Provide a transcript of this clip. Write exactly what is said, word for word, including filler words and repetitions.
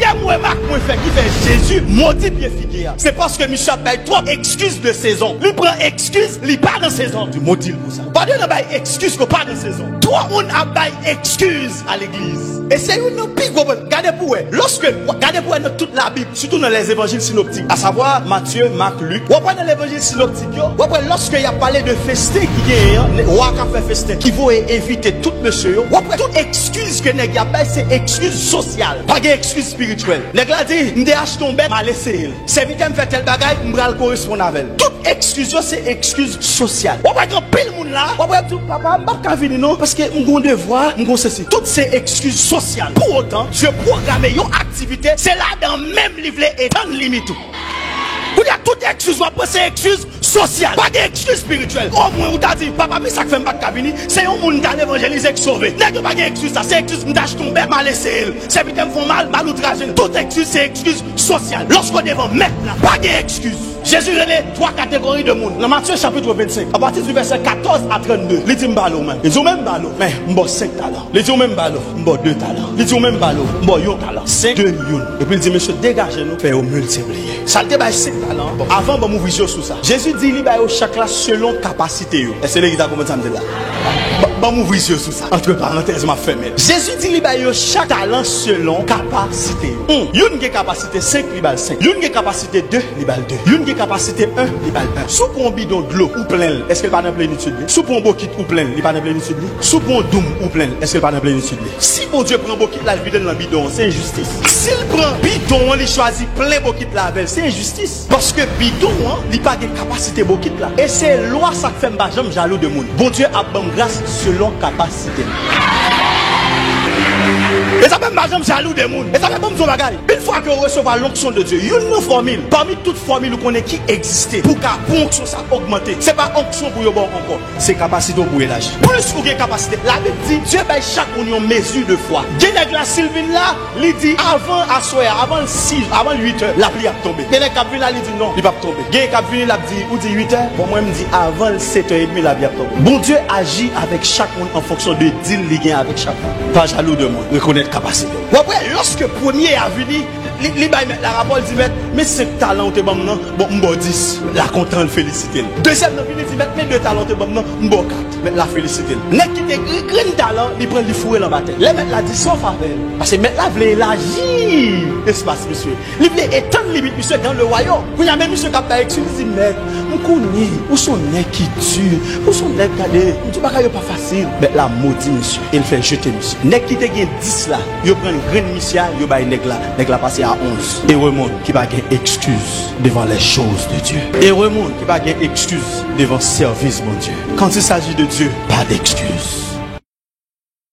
Dezyèm remak mwen fè ki fè Jezi modi pye figi a, se paske misye ap bay twòp ekskiz de sezon. Li pran ekskiz, li pa nan sezon. Li modi l pou sa. Ou pa dwe nan bay ekskiz ke w pa nan sezon. Twòp moun ap bay ekskiz a legliz. E se youn nan pi gwo pwoblèm. Gade pou wè. Lòske, gade pou wè nan tout Labib, sitou nan lèzevanjil sinoptik, asavwa Matye, Mak, Lik, w ap wè nan levanjil sinoptik yo, w ap wè lòske y ap pale de festen ki genyen an, wa k ap fè festen, ki voye envite tout mesye yo, w ap wè tout ekskiz ke nèg y ap bay, se ekskiz sosyal. Pa gen ekskiz espirityèl. Nèg la di, "M te achte yon bèt, m al eseye l. Sèvitè m fè tèl bagay, m pral koresponn avè l." Tout ekskiz yo se ekskiz sosyal. W ap wè gen anpil moun la, w ap wè ap di w, "Papa, m p ap ka vini non, paske m gon devwa, m gon sesi." Tout se ekskiz sosyal. Pou otan, Dye pwograme yon aktivite, se ladan menm li vle etann limit ou. Kounye a, tout ekskiz w ap pran se ekskiz sosyal. Pa gen ekskiz espirityèl. Omwen ou ta di, "Papa, men sa k fè m pa t ka vini, se yon moun m t al evanjelize k sove." Nèg yo pa gen ekskiz sa, se ekskiz, "M t achte yon bèt, m al eseye l. Sèvitè m fè yon mal, m al outraje l." Tout ekskiz se ekskiz sosyal. Lòske w devan mèt la, pa gen ekskiz. Jezi rele twa kategori de moun. Nan Matye chapit vennsenk, apati di vèsè katòz a trannde, li di, "M ba l ou menm." Li di, "Ou menm, m ba l ou, men m ba w senk talan." Li di, "Ou menm, m ba l ou, m ba w de talan." Li di, "Ou menm, m ba l ou, m ba w yon talan." Senk, de, youn. Epi l di, "Mesye, degaje nou, fè yo miltipliye." Sa l te bay senk talan an, bon, avan, ban m ouvri zye w sou sa. Jezi di li ba yo chak la selon kapasite yo. Èske legliz la konprann sa m di la? Ban, ban m ouvri zye w sou sa. Antre parantèz, m ap fèmen l. Jezi di li ba yo chak talan selon kapasite yo. Hmm. Youn gen kapasite senk, li ba l senk. Youn gen kapasite de, li ba l de. Youn gen kapasite en, li ba l en. Si w pran yon bidon dlo, ou plen l, èske l pa nan plenitid li? Si w pran yon bokit, ou plen l, li pa nan plenitid li? Si w pran yon doum, ou plen l, èske l pa nan plenitid li? Si Bondye pran bokit la, l vide l nan bidon an, se enjistis. Si l pran bidon an, li chwazi plen bokit la avè l, se enjistis. Paske bidon an, li pa gen kapasite bokit la. E se lwa sa k fè m pa janm jalou de moun. Bondye ap ban m gras selon kapasite m. E sa fè m pa janm jalou de moun. E sa fè, ban m di w yon bagay. Yon fwa ke w resevwa lonksyon de Dye, youn nan fòmil, pami tout fòmil ou konnen ki egziste, pou ka, pou onksyon sa ogmante, se pa onksyon pou yo ba w ankò. Se kapasite w pou elaji. Plis ou gen kapasite. Labib di, Dye bay chak moun yon mezi de fwa. Gen nèg la, si l vin la, li di, avan aswè a, avan l sis, avan l uit è, lapli ap tonbe. Gen nèg k ap vin la, li di, non, li p ap tonbe. Gen k ap vini, l ap di, ou di uit è? Bon, mwen, m di, avan l sèt è edmi, lapli ap tonbe. Bondye aji avèk chak moun an fonksyon de dil li gen avèk chak moun. Pa jalou de moun. Rekonèt kapasite w. W ap wè, lòske premye a vini, li, li bay mèt la rapò, l di, "Mèt, men senk talan ou te ban m nan, bon, m ba w dis." La kontan, l felisite l. Dezyèm nan vini, di, "Mèt, men de talan ou te ban m nan, m ba w kat." Mèt la felisite l. Nèg ki te gen grenn talan, li pran l, li foure l anba tè. Lè mèt la di sa, w favè l. Paske mèt la vle elaji espas misye. Li vle etann limit misye dans le royaume. Kounye a, men misye k ap bay ekskiz, li di, "Mèt, m konnen ou se yon nèg ki di, ou se yon nèg, gade, m di w bagay yo pa fasil." Mèt la modi misye, e l fè jete misye. Nèg ki te gen dis la, yo pran grenn misye a, yo bay nèg la. Nèg la pase a onz. Ere moun ki pa gen ekskiz devan les choses de Dieu. Ere moun ki pa gen ekskiz devan sèvis Bondye. Quand il s'agit de Dieu, pas d'excuse.